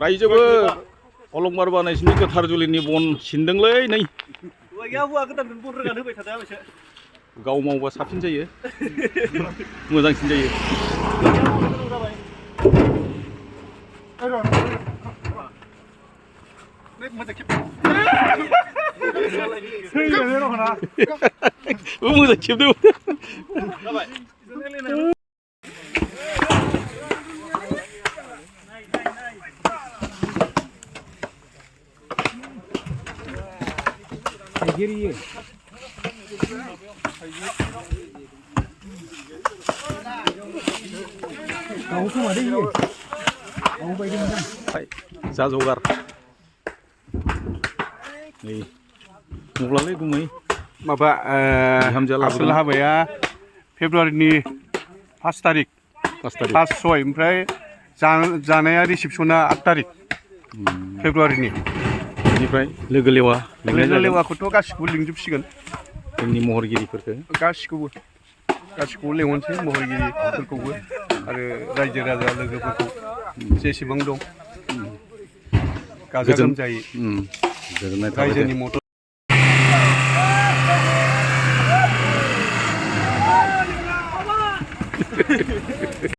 रायजोबो अलंबार बानायसिनि गोथार जुलिनि बन सिनदोंलै नै गाव मावबा साबसिन जायो मोजांसिन जायो मोजां खेबदों जा जगार नै मब्लालै गुमै माबा आसोल हाबाया फेब्रुवारिनि 5 तारिख 5 6 ओमफ्राय जानाया रिसेपसना 8 तारिख फेब्रुवारिनि बेनिफ्राय लोगो लेवाखौथ' गासिखौबो लिंजोबसिगोन जोंनि महरगिरिफोरखौ गासिखौबो लेंहरनोसै महरगिरिफोरखौबो आरो रायजो राजा लोगोफोरखौ जेसेबां दं गाजा गोमजायै रायजोनि मदद